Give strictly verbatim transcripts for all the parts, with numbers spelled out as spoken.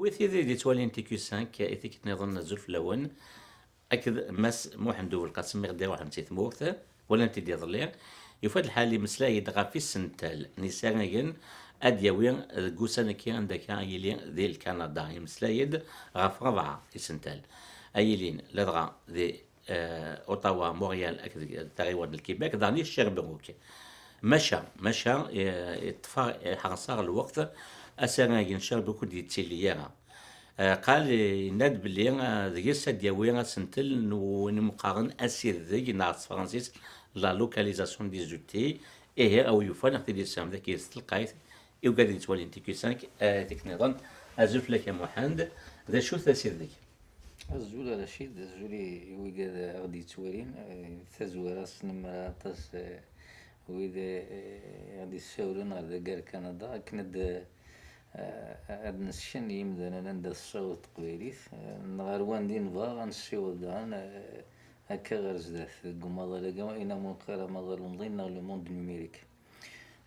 Wi tid i d-yettwalin T Q cinq i tikkelt nniḍen, azul fell-awen. Akked Mass Muḥend Ubelqasem i ɣ-d-iruḥen si tmurt, walan-t-id iḍelli. Yufa-d lḥal imeslay-d ɣef isental n yisaragen ad d-yawi deg ussan-agi anda akka yili di Lkanada. Imeslay-d ɣef rebɛa isental ay yilin ladɣa di eh, Ottawa, Montréal akked taɣiwant n Lkibek, daɣen i Sherbrooke. Maca, maca, eh, iṭṭef-aɣ, iḥreṣ-aɣ lweqt, asarag n Sherbrooke ur d-yettili ara. Eh, qal, eh, yenna-d belli, eh, deg-s ad d-yawi asentel n win imeqqaren asideg neɣ s tefransist la localisation des outils. Ihi, a wi yufan, ad ɣ-t-id-yessefhem dagi s telqayt i wigad i yettwalin T Q cinq, eh, tikkelt nniḍen. Azul fell-ak a Muḥend, d acu-t asideg? Azul a Racid, azul i, i wigad aɣ-d-yettwalin, eh, tazwara s nemra aṭas, eh, wid, eh, i ɣ-d-yessawlen ɣer dagi ar Kanada, akken ad, eh, ad nesken i yimdanen anda tessaweḍ teqbaylit, eh, neɣ ar wanda i nebɣa ad nessiweḍ daɣen, eh, akka ɣer zdat, deg umaḍal-agi, ayen am neqqar amaḍal umḍin neɣ le monde numérique.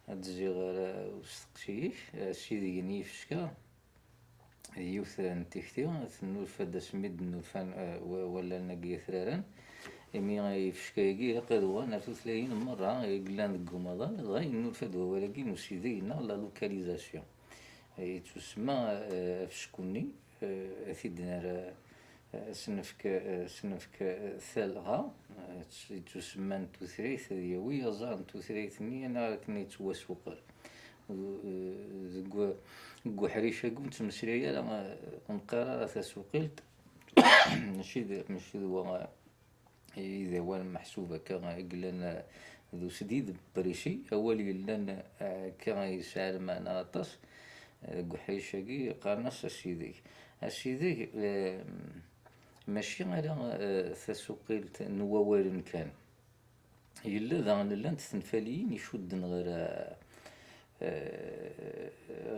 Ad d-zziɣ ɣer, eh, usteqsi-ik, eh, asideg n yifecka. D yiwet n tikti tennulfa-d asmi d-nnulfan, eh, wa-, wallen-agi atraren. Imi, eh, ifecka-agi ilaq ad uɣalen ar tutlayin merra i yellan deg umaḍal, dɣa yennulfa-d wawal-agi n usideg neɣ la localisation. Eh, yettusemma, eh, afecku-nni, eh, ad t-id-nerr, eh, s nefk, eh, s nefk, eh, talɣa, eh, yettusemma n tutlayt, ad yawi aẓar n tutlayt-nni, neɣ akken yettwasuqel. Deg, deg uḥric-agi ur nettmeslay ara, ur neqqar ara tasuqilt, mačči d, mačči d wa, i d awal meḥsub akka i yellan d usdid, précis, awal yellan akka yesɛa lmeɛna aṭas. Deg uḥric-agi qqaren-as asideg. Asideg, eh, mačči ala, eh, tasuqilt n wawalen kan. Yella daɣen llant tenfaliyin icudden ɣer, eh,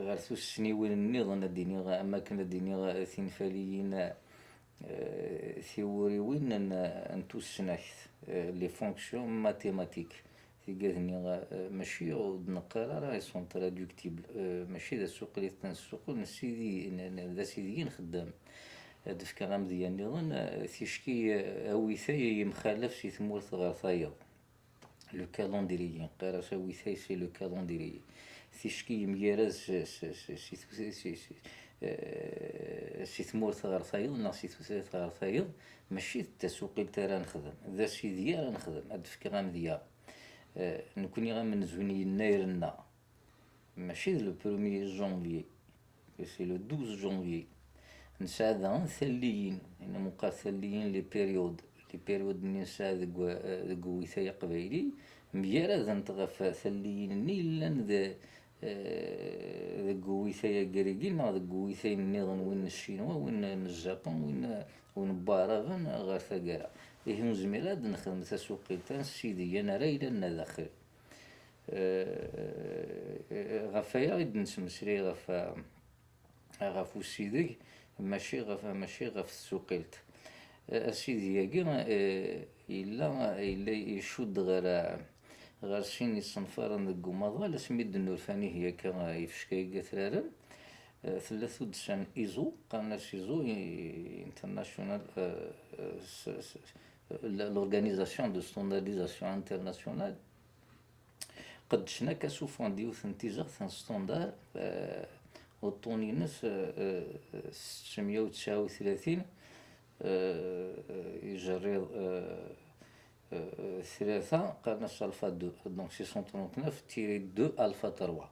ɣer tussniwin nniḍen, ad d-iniɣ, am akken ad d-iniɣ tinfaliyin, eh, tiwuriwin n, n tusnakt, eh, les fonctions mathématiques. Tigad-nni, eh, mačči ur d-neqqar ara, elles sont traductibles, eh, mačči d asuqel i ten-nessuqel, nesidi, n, n, d asideg i nxeddem. Ad d-fkeɣ amedya nniḍen, eh, ticki, eh, awitay yemxalaf si tmurt ɣer tayeḍ. Le calendrier, qqar-as awitay, c'est le calendrier. Ticki yemgarad s, s, s, si tutlayt, si, si, eh, si tmurt ɣer tayeḍ neɣ si tutlayt ɣer tayeḍ, mačči d tasuqilt ara nexdem, d asideg ara nexdem. Ad d-fkeɣ amedya. Eh, nekkni amenzu n yennayer-nneɣ, mačči d le premier janvier, c'est le douze janvier. Nesɛa daɣen talliyin, ayen am neqqar talliyin, les périodes. Les périodes-nni nesɛa deg wa-, deg uwitay aqbayli, mgaradent ɣef talliyin-nni yellan de-, eh, deg uwitay agrigi neɣ deg uwitay nniḍen, win n Ccinwa, win n Japun, win, win n Waɛraben ɣer taggara. Ihi ur nezmir ad nexdem tasuqilt, ad nessidig, ad nerr ayen yellan daxel. Eh, ɣef waya i d-nettmeslay ɣef, ɣef usideg, mačči ɣef, mačči ɣef tsuqilt. Eh, asideg-agi, eh, yella, yella icudd ɣer, ɣer sin isenfaren deg umaḍal, asmi d-nnulfan ihi akka, eh, ifecka-agi atraren. Eh, tella tuddsa n izo, qqaren-as izo i-, international, eh, eh, s-, s-, l-, l'organisation de standardisation internationale. Qeddcen akka, ssufɣen-d yiwet n tizeɣt n standard, eh, uṭṭun-ines, eh, eh, settemya u tesɛa u tlatin, eh, ijerriḍ, eh, eh, tlata, qqaren-as alpha deux, donc six cent trente-neuf tiret deux alpha trois.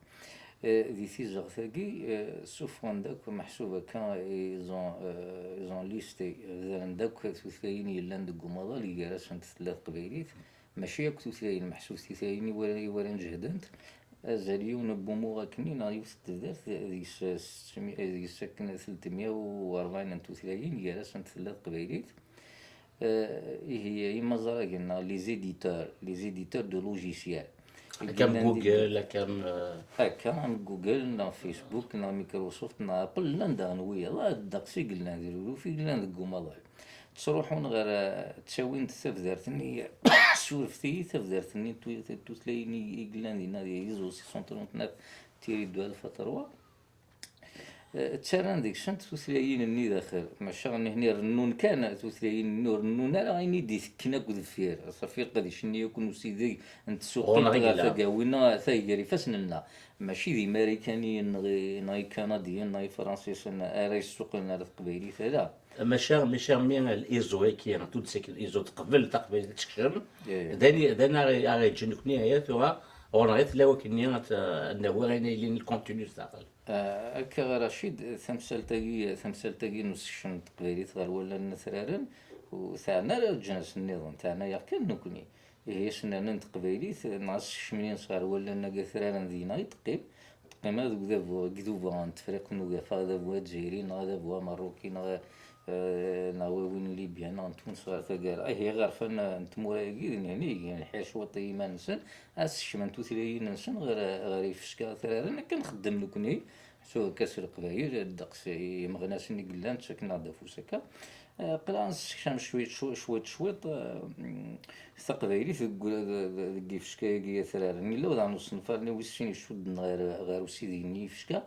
Eh, di tizeɣt-agi, eh, ssufɣen-d akk, meḥsub akka, ils ont, eh, ils ont listé, bdaren-d akk tutlayin yellan deg umaḍal, gar-asent tella teqbaylit, mačči akk tutlayin, meḥsub tutlayin i wara, i wara njehdent, azal yiwen n wumuɣ akkenni neɣ yiwet n tebdart deg-s, deg-s akken telt mya u rebɛin n tutlayin, gar-asent tella teqbaylit. Eh, ihi, imazragen neɣ les éditeurs, les éditeurs de logiciels. Akka am Google, akka am, eh, akka am Google, neɣ Facebook, neɣ Microsoft, neɣ Apple, llan daɣen wiyaḍ, ah, ddeqs i yellan, d luluf i yellan deg umaḍal. Ttruḥun ɣer, eh, ttawin-d tabdart-nni, surfet-iyi, tabdart-nni n tu-, tutlayin i, i yellan dinna, di réseau six cent trente-neuf tiret deux alpha trois. Eh, ttarran deg-sent tutlayin-nni daxel, maca nihni rennun kan tutlayin-nni, ur rennun ara ayen i d-itekken akk deffir. Safi leqdic-nni akk n usideg n tsuqilt ɣer tagawin-a ata gar ifassen-nneɣ. Mačči d imarikaniyen neɣ i- neɣ ikanadiyen neɣ ifransisen ara yessuqlen ar teqbaylit ala. Maca, maca mi l'izo-agi, tudsa-agi l'izo teqbel taqbaylit ad tekcem, d ayen, d ayen ara, ara yeǧǧen nekni aya tura ɣur-neɣ i tella wakken-nni ad, ad nawi ayen ay yilin lkontinu s daxel. Ah, akka a Racid, tamsalt-agi, tamsalt-agi n usekcem n teqbaylit ɣer wallan n atraren, ur teɛna ara leǧnas nniḍen, teɛna-yaɣ kan nekni. Ihi asennan n teqbaylit, neɣ asekcem-nnes ɣer wallan-agi atraren deg-neɣ i teqqim, teqqim deg udabu, deg iduba n Tefriqt n Ugafa, adabu azzayri neɣ adabu amerruki neɣ, eh, neɣ wawin n Libya neɣ n Tunes ɣer taggara. Ihi iɣerfan n tmura-agi d nehni, ihi lḥir cwiṭ i yiman-nsen, ad sekcmen tutlayin-nsen ɣer, ɣer ifecka atraren, akken nxeddem nekni. Ḥsu akka s Leqbayel, ddeqs imeɣnasen i yellan, ttaken-aɣ-d afus akka. Eh, aql-aɣ nessekcam cwiṭ, cwiṭ, cwiṭ, cwiṭ, eh, taqbaylit deg, deg, deg yifecka-agi atraren. Yella udaɣen usenfar-nni wis sin icudden ɣer, ɣer usideg n yifecka.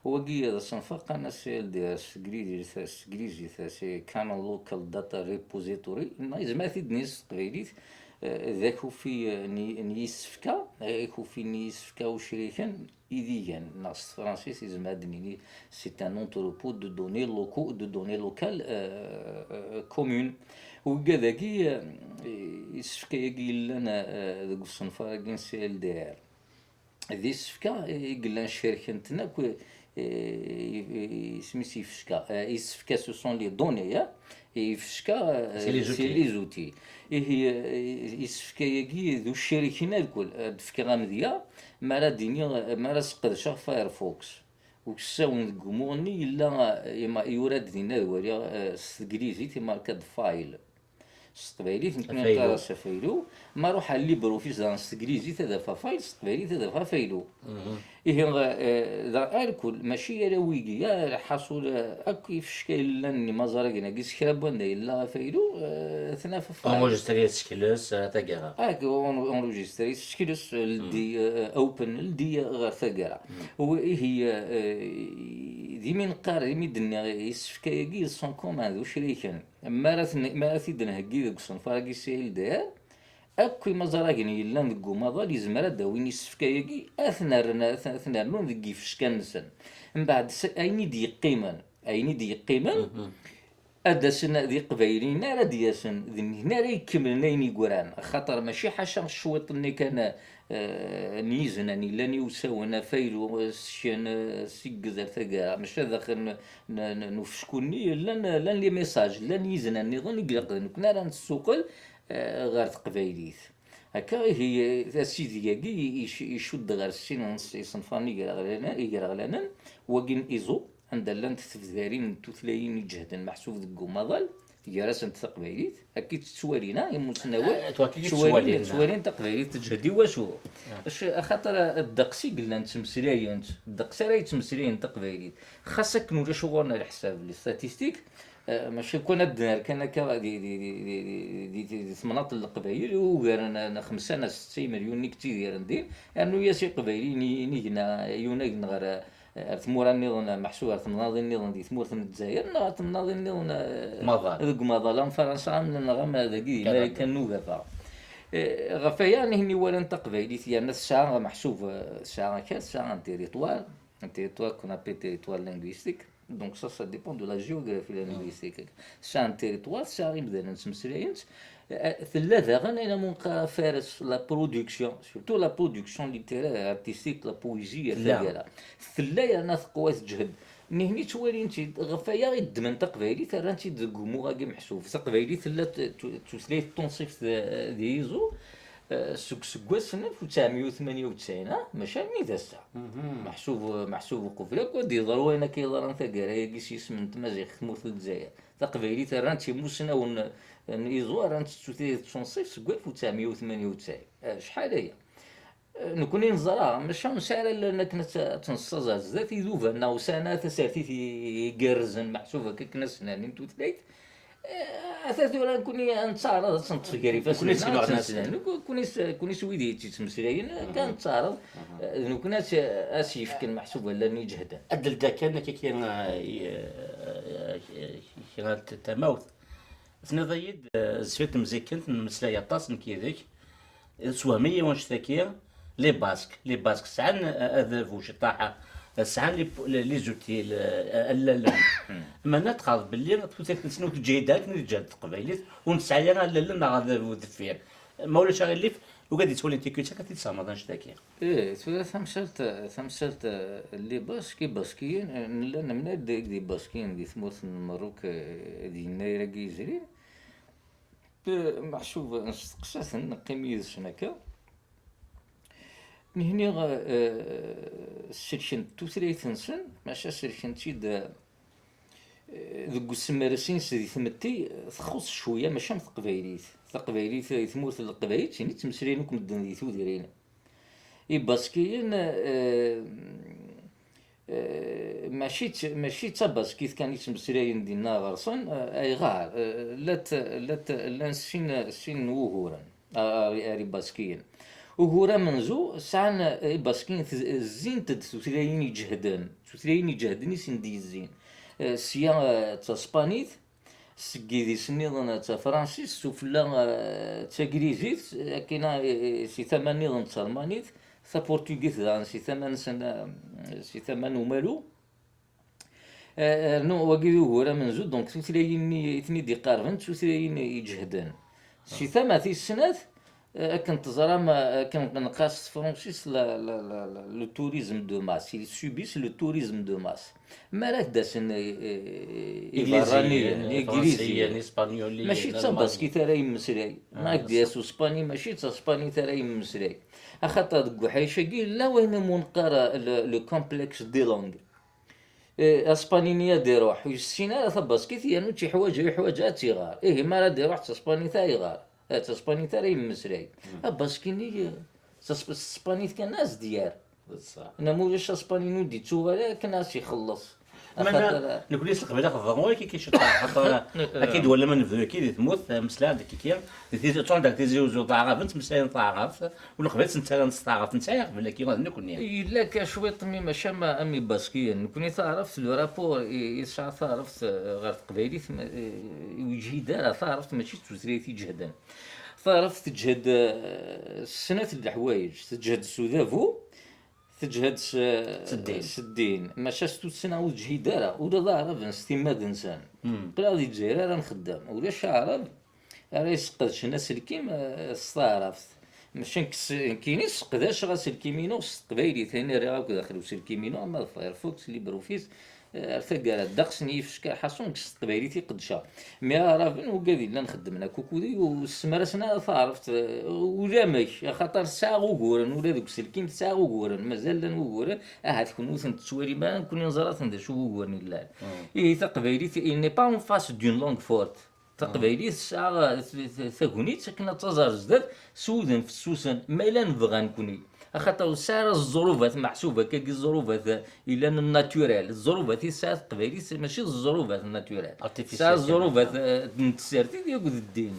Wagi d asenfar qqaren-as C L D R s teglizit, s teglizit, c'est Common Local Data Repository, neɣ yezmer ad t-id-nini s teqbaylit, eh, d akufi, eh, n, n yisefka, eh, akufi n yisefka ucriken, idigan, neɣ s tefransist yezmer ad d-nini c'est un entrepôt de données locaux, de données locales, euh, euh, communes. Wigad-agi, euh, isefka-agi yellan, euh, deg usenfar-agi n C L D R. D isefka i yellan cerken-ten akk, euh, isem-is yifecka. Euh, isefka, ce sont les données, hein. Ifecka, euh, c'est les outils. Ihi, euh, isefka-agi d ucirikin alkul. Ad d-fkeɣ amedya, mi ara d-iniɣ, mi ara sqedceɣ Firefox. Uksawen deg umuɣ-nni yella, euh, ima-, yura-d dinna ad waliɣ, euh, s teglizit imarka-d file. S teqbaylit nekni neqqar-as afaylu. Ma ruḥ ar LibreOffice daɣen s teglizit ad afeɣ file, s teqbaylit ad afeɣ afaylu. Ihi, eh, da alkul, mačči ala wigi, ya lḥaṣul, eh, akk ifecka yellan n imaẓragen-agi s kra n wanda yella afaylu, eh, ad t-naf ɣef enregistri ad sekles, eh, taggara. Ak, en-, enregistri sekles, ldi, eh, open, ldi ɣer taggara. U ihi, eh, d imi neqqar, d imi d-nniɣ, isefka-agi sont communs, d ucriken. Mi ara ten-, mi ara t-id-nheggi deg usenfar-agi C L D R, akk imaẓragen yellan deg umaḍal yezmer ad d-awin isefka-agi, ad ten-rren-, ad ten-, ad ten-rnun deg yifecka-nsen. Mbeɛd s-, ayen i d-yeqqimen, ayen i d-yeqqimen, ad d-asen d iqbayliyen ara d-yasen, d nitni ara ikemmlen ayen yegran, axaṭer mačči ḥaca cwiṭ-nni kan, eh, n yiznan yellan iwsawen, afaylu, eh, sken, eh, seg ar taggara, maca daxel n, n, n, n ufecku-nni llan, llan les messages, llan yiznan nniḍen i ilaq d nekkni ara nessuqel, eh, ɣer teqbaylit. Akka ihi, eh, asideg-agi i-, ic-, icudd ɣer sin n s-, isenfaren igraɣlanen, igraɣlanen, wagi n iẓu, anda llant tebdarin n tutlayin iǧehden meḥsub deg umaḍal, gar-asent taqbaylit, akka i tt-ttwalin, ah, imusnawen, ah, ttwalin, ttwalin, ttwalin taqbaylit teǧhed i wacu? Ah. Ac-, axaṭer, ah, ddeqs i yellan ttmeslayen, ddeqs ara yettmeslayen taqbaylit. Xas akken ulac uɣur-neɣ leḥsab, les statistiques, ah, maca kan ad d-nerr kan akka di, di, di temnaḍt n Leqbayel, ugar n, n xemsa neɣ setta imelyunen i yettidiren din, rnu-yas Iqbayliyen i, i yegna yunag-nneɣ ar, ar tmura nniḍen, meḥsub ar temnaḍin nniḍen di tmurt n Lezzayer, neɣ ar temnaḍin nniḍen, eh, deg umaḍal am Fransa, am, neɣ am dagi di Marikan n Ugafa. Eh, ɣef waya, nihni walan taqbaylit, yerna tesɛa, meḥsub, eh, tesɛa akka, tesɛa un territoire, un territoire qu'on appelle territoire linguistique. Donc ça, ça dépend de la géographie linguistique. Tesɛa un territoire, tesɛa imdanen ttmeslayen-tt. Eh, tella daɣen ayen umi neqqar afares, la production, surtout la production littéraire, artistique, la poésie, et cetera. Tella yerna teqwa, teǧhed. Nihni ttwalin-tt-id, ɣef waya i ddmen taqbaylit, rran-tt-id deg umuɣ-agi meḥsub. Taqbaylit tella t-, t-, tutlayt tunṣibt d, d yiẓu, eh, seg useggas n alef u tesɛemya u tmanya u tesɛin, ah, maca armi d ass-a. Meḥsub, meḥsub uqbel akk ad d-yeḍru wayen akka yeḍran taggara-agi s yisem n tmaziɣt, tmurt n Lezzayer. Taqbaylit rran-tt imusnawen n, n iẓu, rran-tt d tutlayt tunṣibt seg alef u tesɛemya u tmanya u tesɛin. Eh, acḥal aya. Eh, nekkni neẓra, maca ur nesɛi ara allen akken ad tt-, ad tt-nessaẓ ar zdat, iduba-nneɣ ur sɛin ara tasertit i-, igerrzen, meḥsub akka akken ad s-nernin tutlayt. Ata tura nekkni ad nettaɛraḍ ad tt-neṭṭef gar ifassen-nneɣ, ad tt-neslan. Nekkni s wid i tt-yettmeslayen, akka ad nettaɛraḍ, eh, d nekkni ad s-yefken meḥsub allan iǧehden. Ad d-ldiɣ kan akka kra, eh, kra n tamawt. Tenniḍ-iyi-d, eh, zfir temzikent nmeslay aṭas nekk yid-k. Teswehmi-yi wanect-agi, les Basques, les Basques sɛan, eh, adabu ciṭṭaḥ, eh, sɛan les, les, les outils, eh, allalen. Meɛna tqaḍ belli tutlayt-nsen ur teǧǧid ara akken i teǧǧa teqbaylit, ur nesɛi ara allalen neɣ adabu deffir. Ma ulac aɣilif, ugad yettwalin tikkelt akka ad t-id-tesɛemmeḍ anect-agi. Ih, tura tamsalt, tamsalt, eh, n les Basques, Ibaskiyen, eh, nella nemlal-d deg Ibaskiyen di tmurt n Merruk, eh, di yennayer-agi yezrin. Eh, meḥsub nesteqsa-ten, neqqim yid-sen akka. Nehni, eh, selkent tutlayt-nsen, maca selkent-id, eh, deg usemres-ines di tmetti, txuṣ cwiya, maca am teqbaylit. Taqbaylit, di tmurt n Leqbayel, d tin i ttmeslayen akk medden di tudrin. Ibaskiyen, eh, eh, mačči d, mačči d tabaskit kan i ttmeslayen dinna ɣer-sen, eh, ayɣer? Eh, llant, llant, llan sin, sin n wuguren, ar, ar, ar Ibaskiyen. Ugur amenzu, sɛan, eh, Ibaskiyen, tez-, zzint-d tutlayin iǧehden, tutlayin iǧehden i sen-d-yezzin. Eh, sya, eh, d taspanit, seg yidis nniḍen d tafransist, sufella, eh, d taglizit, akken, eh, si tama nniḍen d talmanit, tapuṛtugit daɣen si tama-nsen, eh, si tama n umalu. Eh, rnu wagi d ugur amenzu, donc tutlayin-nni i ten-id-iqarben d tutlayin iǧehden. Si tama tis snat, Eh, akken teẓram, eh, akken neqqar s tefransist, la, la, la, la, le tourisme de masse, ils subissent le tourisme de masse. Mi ara k-d-asen, eh, eh, iberraniyen, igriziyen, mačči d tabaskit ara yemmeslay. Ma ak-d-yas uspanyi, mačči d taspanit ara yemmeslay. Axaṭer deg uḥric-agi, yella wayen umi neqqar, eh, le, le complexe des langues. Eh, aspanini ad iruḥ, ur yessin ara tabaskit, yernu tt-yeḥwaǧ, ur yeḥwaǧ ad tt-iɣer. Ihi, mi ara d-iruḥ d taspanit ay iɣer. Eh, d taspanit ara yemmeslay. Abaskini, eh, s tasp-, s tespanit kan as-d-yerr. Neɣ ma ulac aspanini ur d-ittuɣal ara akken as-ixelleṣ. Meɛna, axaṭer, eh, nekkni s leqbayel axeḍḍer, ur akka ciṭṭaḥ, axaṭer, eh, akka i d-walam ad nebdu akka di tmurt, eh, meslaɣ-d akka, di tizi, ttruḥun-d ar Tizi Uzzu d aɛraben, ttmeslayen taɛrabt, u leqbayel ttmeslayen s taɛrabt, nesɛa aɣbel akka, d nekkni. Yella akka cwiṭ, mi maca ma, am ibaskiyen, nekkni taɛrabt, le rapport i, i tesɛa taɛrabt, eh, ɣer teqbaylit, ma, eh, ur yeǧhid ara, taɛrabt mačči d tutlayt iǧehden. Taɛrabt teǧhed, eh, s snat n leḥwayeǧ, teǧhed s udabu, teǧhed s, s ddin. Maca s tussna ur teǧhid ara, ula d aɛraben s timmad-nsen. Qliɣ di Lezzayer ara nxeddem, ulac aɛrab ara yesqedcen aselkim, eh, s taɛrabt. Maca nekk s-, nekkini sseqdaceɣ aselkim-inu s teqbaylit, ayen i rriɣ akk daxel uselkim-inu, ama d Firefox, LibreOffice, eh, ar taggara, ddeqs n yifecka, ḥaṣun nekk s teqbaylit i qeddceɣ. Mi aɛraben, ugad illan xeddmen akk ukudi, ur ssemrasen ara taɛrabt, eh, ulamek, axaṭer tesɛa uguren, ula deg uselkim tesɛa uguren, mazal llan wuguren, ahat kenwi ur ten-tettwalim ara, nekkni neẓra-ten d acu wuguren yellan. Ihi taqbaylit, il n'est pas en face d'une langue forte. Taqbaylit tesɛa, eh, t-, t-, tagnit akken ad taẓ ar zdat s wudem fessusen, ma yella nebɣa nekkni. Axaṭer ur tesɛi ara ẓẓrubat, meḥsub akkagi ẓẓrubat, eh, yellan naturel. Ẓẓrubat i tesɛa teqbaylit, mačči d ẓẓrubat naturel. Tesɛa ẓẓrubat, eh, n tsertit akked ddin.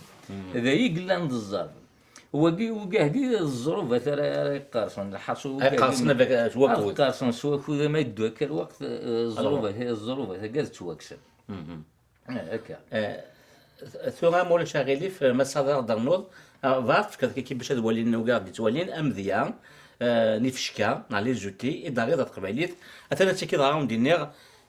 D ayi yellan d ẓẓerb. Wagi, ugahdi d ẓẓrubat ara, ara yeqqerṣen. Lḥaṣul, ugahdi ad qqerṣen s wakud. Ad qqerṣen s wakud, ama yeddu akka lweqt, eh, ẓẓrubat, ẓẓrubat-agi ad ttwaksen. Eh, akka. Eh, tura, ma ulac aɣilif, eh, ma tesɛiḍ ara d-ternuḍ, eh, bɣiɣ ad tefkeḍ kiki bac ad walin, ugaɣ d-ittwalin, amedya, eh, n ifecka, neɣ les outils, i d-terriḍ ɣer teqbaylit. Atan ad tagi dɣa, wen-d-iniɣ,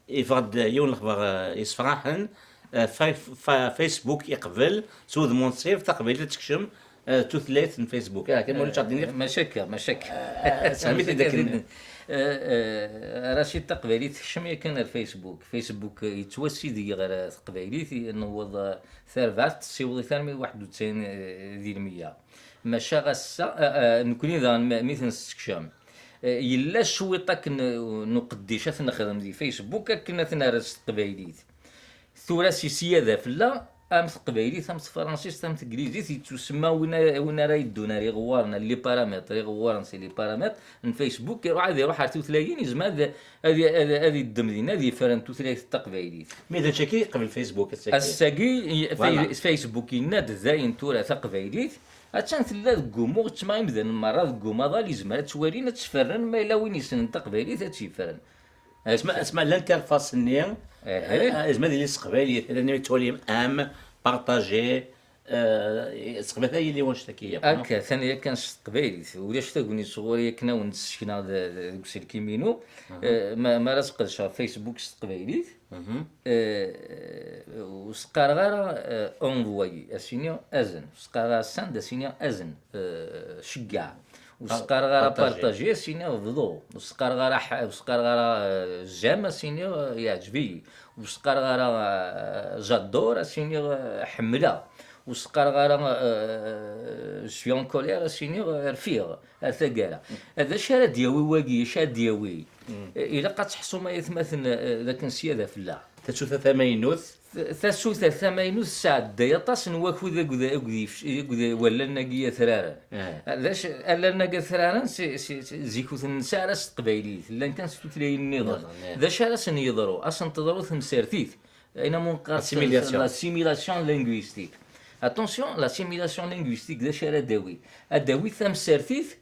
yeffeɣ-d yiwen lexbar, eh, yessefraḥen, eh, fa-, fa-, Facebook iqbel, s wudem unṣib, taqbaylit ad tekcem, eh, tutlayt n Facebook. Ah, kan ma ulac ad d-iniɣ. Mačči akka, mačči akka. Eh, sehmit-id akken. Eh, eh, Racid, taqbaylit tekcem yakan ar Facebook. Facebook, eh, yettwassideg ɣer, eh, teqbaylit, i-, newweḍ, eh, tarbaɛt tessiweḍ-it armi waḥed u tesɛin, eh, di lmeyya. Maca ass-a, eh, eh, nekkni daɣen mi, mi t-nessekcem, eh, yella cwiṭ akken, eh, n uqeddic ad t-nexdem di Facebook akken ad t-nerr s teqbaylit. Tura si sya d afella, am teqbaylit, am tefransist, am teglizit, yettusemma win ara, win ara yeddun ar iɣewwaren, ar les paramètres, iɣewwaren c'est les paramètres n Facebook, iruḥ ad iruḥ ar tutlayin, yezmer ad, ad, ad, ad yeddem dinna ad yefren tutlayt taqbaylit. Mi d acu-agi yeqbel Facebook ass-agi? Ass-agi, i-, Voilà. Fay-, Facebook yenna-d dayen tura taqbaylit, attan tella deg umuɣ, ttma imdanen merra deg umaḍal, yezmer ad tt-walin, ad tt-ferren, ma yella win yessnen taqbaylit ad tt-yefren. Asma, asma l'interface-nni, eh, eh, yezmer ad yili s teqbaylit, llan yettwalim am, partager, eh, s teqbaylit ay yili wanect-agi yakk, no? Akka, atan yakan s teqbaylit. Ulac tagnit sɣur-i akken ad wen-d-ssekneɣ d-, d-, deg uselkim-inu. Eh, ma, ma ara sqedceɣ Facebook s teqbaylit, eh, ur s-qqareɣ ara, eh, envoyer, ad s-iniɣ azen. Ur s-qqareɣ ara send, ad s-iniɣ azen. Eh, ceggeɛ. Ur s-qqareɣ ara partager, ad s-iniɣ bḍu. Ur s-qqareɣ ara ḥ-, ur s-qqareɣ ara, eh, j'aime, ad s-iniɣ, eh, yeɛǧeb-iyi. Ur s-qqareɣ ara, eh, j'adore, ad s-iniɣ, eh, ḥemmleɣ. Ur s-qqareɣ ara, eh, je suis en colère, ad s-iniɣ, eh, rfiɣ ar taggara. D acu ara d-yawi wagi, acu ara d-yawi? Eh, ilaq ad teḥṣum ay atmaten, eh, d akken sya d afella. Tasuta tamaynut. T-, tasuta tamaynut tesɛedday aṭas n wakud akked, akked yif-, akked wallen-agi atraren. Eh. D acu, allen-agi atraren, si, si, si, zik ur ten-nesɛi ara s teqbaylit, llan kan s tutlayin nniḍen. Nniḍen, eh. D acu ara sen-yeḍru? Ad sen-teḍru temsertit. Ayen amu neqqar l'assimilation, l'assimilation linguistique. Attention, l'assimilation linguistique, d acu ara d-tawi? Ad d-tawi tamsertit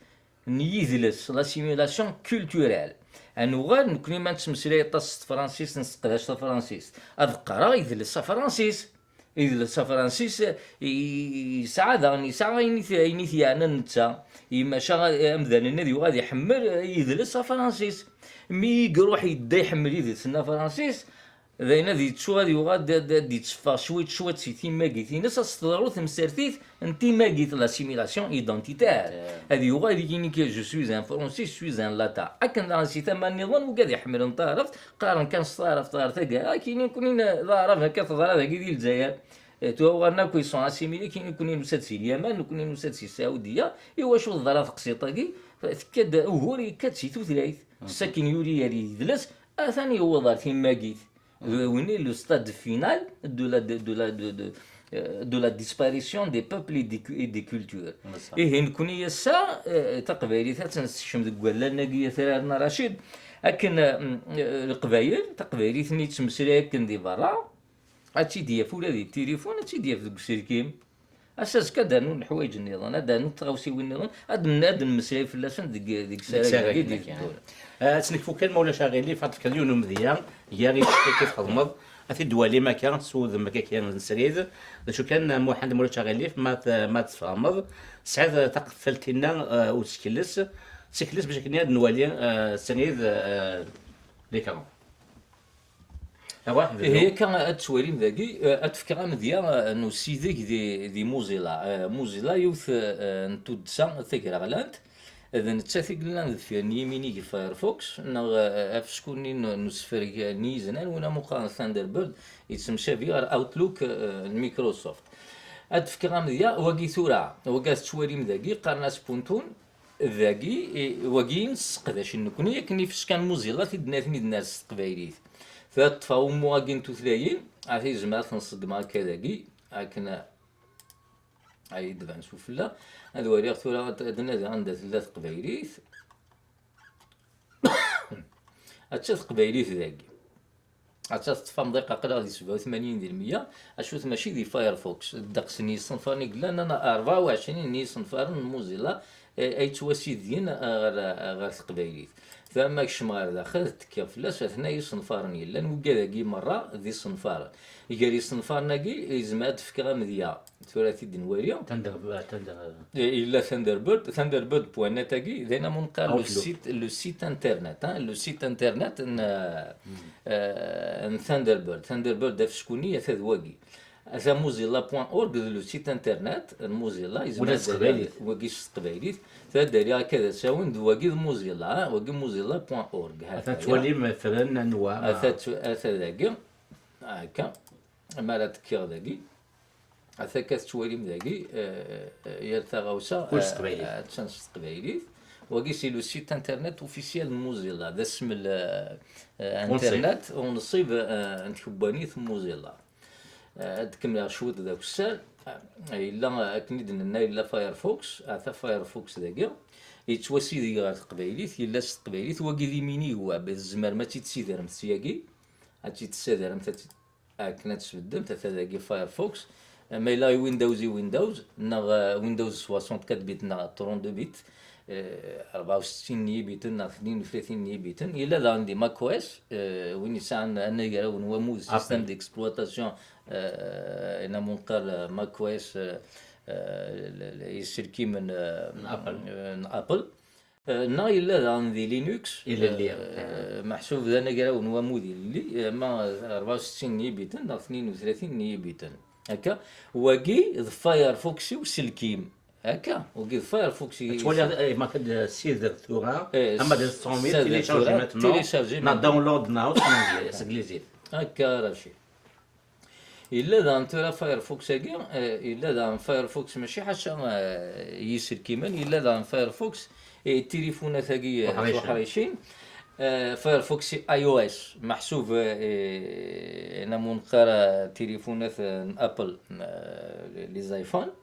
n yidles, l'assimilation culturelle. Ad nuɣal, nekni ma nettmeslay aṭas s tefransist, nesseqdac tafransist. Ad qqareɣ idles afransis. Idles afransis, i, i, yesɛa daɣen, yesɛa ayen i t-, ayen i t-yeɛnan netta. I maca amdan-nni ad yuɣal ad iḥemmel idles afransis. Mi i iruḥ yedda iḥemmel idles n afransis, d ayen ad yettu ad yuɣal ad, ad, ad d-itteffeɣ cwiṭ cwiṭ si timmagit-ines, ad s-teḍru temsertit n timmagit, l'assimilation identitaire. Ad yuɣal ad yini que je suis un Français, je suis un Latin. Akken daɣen si tama nniḍen, wigad iḥemmlen taɛrabt, qqaren kan s taɛrabt ɣer taggara, ad k-yini nekkni d aɛrab, akka teḍra dagi di Lezzayer. Eh, tura uɣalen akk ils sont assimilés, kini nekkni nusa-d si Lyaman, nekkni nusa-d si Saɛudiya, i wacu teḍra teqsiṭ-agi? Tekka-d ugur, yekka-d si tutlayt. Sakin yuli ar yidles, atan yewweḍ ar timmagit. D win i le stade final de la, de, de la, de, de, euh, de la disparition des peuples et des cu-, et des cultures. Ihi, nekkni ass-a, eh, taqbaylit ad tt-nessekcem deg wallen-agi atraren a Racid, akken, eh, mm, eh, Leqbayel, taqbaylit-nni yettmeslay akken di berra, ad tt-id-yaf ula di tilifun, ad tt-id-yaf deg uselkim. Ass azekka ad d-rnun leḥwayeǧ nniḍen, ad d-rnun tɣawsiwin nniḍen, ad n-, ad d-nemmeslay fell-asen deg, deg sarag-agi d-iteddun. Ah, ad tt-nekfu kan, ma ulac aɣilif, ad tefkeḍ yiwen umedya gar yicettiqi txedmeḍ, ad t-id-twalim akka s wudem akka kan n srid. D acu kan, Muḥend, ma ulac aɣilif, ma t-, ma tfehmeḍ, tesɛiḍ taqeffalt-inna, ah, usekles, sekles bac akken ad nwali, ah, srid, ah, l'écran. Ihi akka ad twalim dagi, eh, ad d-fkeɣ amedya, eh, n usideg di, di Mozilla. Eh, Mozilla yiwet, eh, n tuddsa tagraɣlant, d nettat i yellan deffir n yiminig Firefox, neɣ, eh, afesku-nni n, n usefreg n yiznan, win amu qqaren Thunderbird, yettemcabi ɣer Outlook, eh, n Microsoft. Ad d-fkeɣ amedya, wagi tura, wagi ad tettwalim dagi, qqaren-as Puntun, Dagi, i, wagi i nesseqdac nekkni akken ifecka n Mozilla, tidnatin i d-ners s teqbaylit. Tura ṭṭfeɣ umuɣ-agi n tutlayin, ata yezmer ad ten-ṣeggmeɣ akka dagi, akken a, ay d-ban sufella. Ad waliɣ tura ad, ad nadiɣ anda tella teqbaylit. Atta teqbaylit dagi. Atta teṭṭef amḍiq aql-aɣ di sebɛa u tmanyin di lmeyya, acu-t mačči di Firefox. Ddeqs n yisenfaren i yellan, ana rebɛa u ɛecrin n yisenfaren n Mozilla, eh, ay ttwasidyen, eh, ɣer, eh, ɣer teqbaylit. Tura ma kecmeɣ ɣer daxel, tekkiɣ fell-as, atna yisenfaren yellan, wigad-agi merra d isenfaren. Gar yisenfaren-agi, yezmer ad d-fkeɣ amedya. Tura ad t-id-nwali. Thunder-, Thunder-, Eh, yella Thunderbird, Thunderbird point net agi, d ayen amu neqqar le Outlook. Site, le site internet, hein, le site internet n, eh, n Thunderbird. Thunderbird d afesku-nni, ata d wagi. Ata mozilla point org d le site internet n Mozilla, yezmer Ula s ad d-ali teqbaylit. Wagi s teqbaylit. Tura ad d-ali akka d asawen, d wagi d Mozilla, hein, wagi mozilla point org. Ata twalim fren anwa. Ata tw-, ata dagi, akka. Mi ara tekkiɣ dagi, ata akka tettwalim dagi, eh, eh, yal taɣawsa, Kul s eh, teqbaylit. Attan s teqbaylit. Wagi, c'est le site internet officiel n Mozilla, d asmel, eh, eh, Unṣib. Internet unṣib, eh, n tkebbanit n Mozilla. Ad kemmleɣ cwiṭ d akessar. Yella, akken i d-nenna, yella Firefox. Ata Firefox dagi yettwasideg ɣer teqbaylit, yella s teqbaylit. Wagi d imini web, tzemrem ad tt-id-tsidremt syagi, ad tt-id-tessadiremt, ad tt-, akken ad tesbeddemt. Ata dagi Firefox. Ma yella i Windows, i Windows, neɣ eh, Windows soixante-quatre bits neɣ trente-deux bits, eh, rebɛa u settin n yibiten neɣ tnin u tlatin n yibiten. Yella daɣen di macOS, eh, win yesɛan anagraw n wamud, système d'exploitation, eh, ina mu neqqar, eh, macOS, eh, eh, l- l- iselkimen, eh, N Apple. Eh, n Apple. Eh, neɣ yella daɣen di Linux, Ilelli. Eh, meḥsub d anagraw n wamud ilelli, eh, ma rebɛa u settin n yibiten neɣ tnin u tlatin n yibiten. Akka, wagi d Firefox i uselkim. Akka, wagi d Firefox i Twaliḍ, eh, ma kad ssider tura, eh, ama d ssider tura, télécharger maintenant, télécharger neɣ maintenant. Download neɣ s teglizit. Akka, Racid. Yella daɣen tura Firefox-agi, eh, yella daɣen Firefox mačči ḥaca, eh, i yiselkimen, yella daɣen Firefox i tilifunat-agi, eh, tuḥricin. Tuḥricin. Eh, Firefox i iOS, meḥsub, eh, eh, ina mu neqqar, eh, tilifunat, eh, n Apple, eh, les iPhones.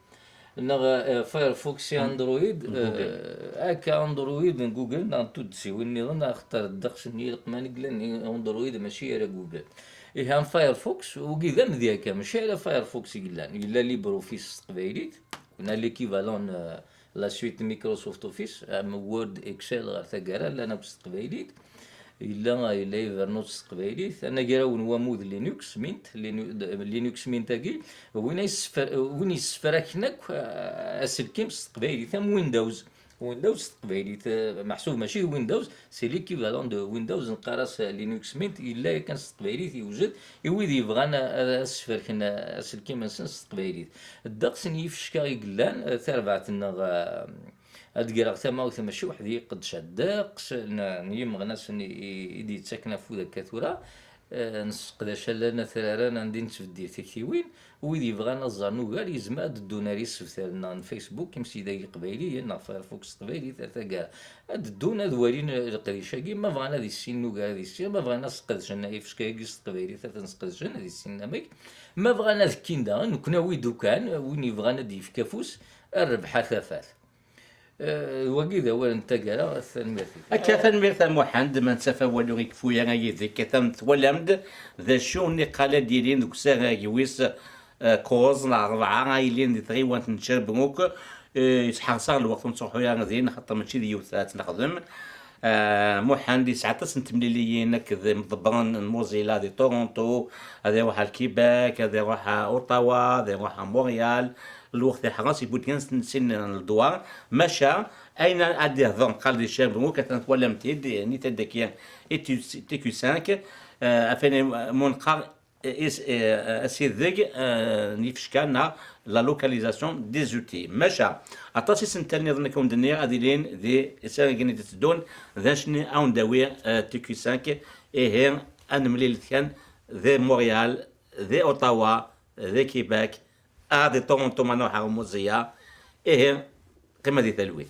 Neɣ, eh, Firefox i Android, eh, akka Android n Google neɣ n tuddsiwin nniḍen, axaṭer ddeqs n yileqman i yellan i Android mačči ara Google. Ihi am Firefox, wagi d amedya kan, mačči ala Firefox i yellan. Yella LibreOffice s teqbaylit, neɣ l'équivalent n, eh, la suite Microsoft Office, am Word, Excel ɣer taggara, llan akk s teqbaylit. Yella, yella Evernote s teqbaylit, anagraw n wamud Linux Mint, Linu- Linux Mint-agi, win ay yessefra- win yessefraken akk, eh, aselkim s teqbaylit, am Windows. Windows s teqbaylit, eh, meḥsub mačči d Windows, c'est l'équivalent de Windows, neqqar-as, eh, Linux Mint, yella yakan s teqbaylit, yewjed i wid yebɣan, eh, ad sferken, eh, aselkim-nsen s teqbaylit. Ddeqs n yifecka i yellan, eh, tarbaɛt-nneɣ, eh, ad greɣ tamawt mačči weḥd-i, qeddceɣ ddeqs n, n yimeɣnasen i, i, i d-yettaken afud akka tura. Eh, nesseqdac allan atraren anda i nettbeddil tiktiwin. Wid yebɣan ad ẓren ugar, yezmer ad ddun ar yisebtar-nneɣ n Facebook, Imsidag Iqbayliyen, neɣ Firefox s teqbaylit, ar taggara. Ad ddun ad walin leqdic-agi, ma bɣan ad issinen ugar ad issinen, ma bɣan ad sqedcen ifecka-agi s teqbaylit, ad ten-sqedcen, ad issinen amek. Ma bɣan ad kkin daɣen, nekkni awi-d ukan, win yebɣan ad d-yefk afus, a rrbeḥ a tafat. Eh, wagi d awal n taggara, tanemmirt-ik. Akka, tanemmirt a Muḥend, ma nettaf awal ur ikeffu ara yid-k, atan twalam-d d acu niqal ad d-yilin deg usarag wis, eh, kuẓ neɣ rebɛa, ay yilin di tɣiwant n Sherbrooke. Eh, yettḥerṣa lweqt ur nettruḥu ara din, xaṭer mačči d yiwet ad tt-nexdem. Eh, Muḥend yesɛa aṭas n temliliyin akked imḍebbren n Mozilla di Toronto, ad iruḥ ar Quebec, ad iruḥ ar Ottawa, ad iruḥ ar Montréal. Lweqt iḥreṣ, yewwi-d kan sin, sin n ledwar. Maca, ayen ad d-ihder qqar di Sherbrooke, atan twalam-t-id, nitad daki i T Q cinq, eh, afan mu neqqar, eh, is- eh, asideg, eh, n yifecka neɣ la localisation des outils. Maca, aṭas isental nniḍen akka wen-d-nniɣ ad ilin di isaragen i d-itteddun, d anecni a wen-d-awi, eh, T Q cinq, ihi ad nemlil kan di Montréal, di Ottawa, di Quebec, ah, di Toronto ma nruḥ ɣer Mozilla. Ihi, qqim di talwit.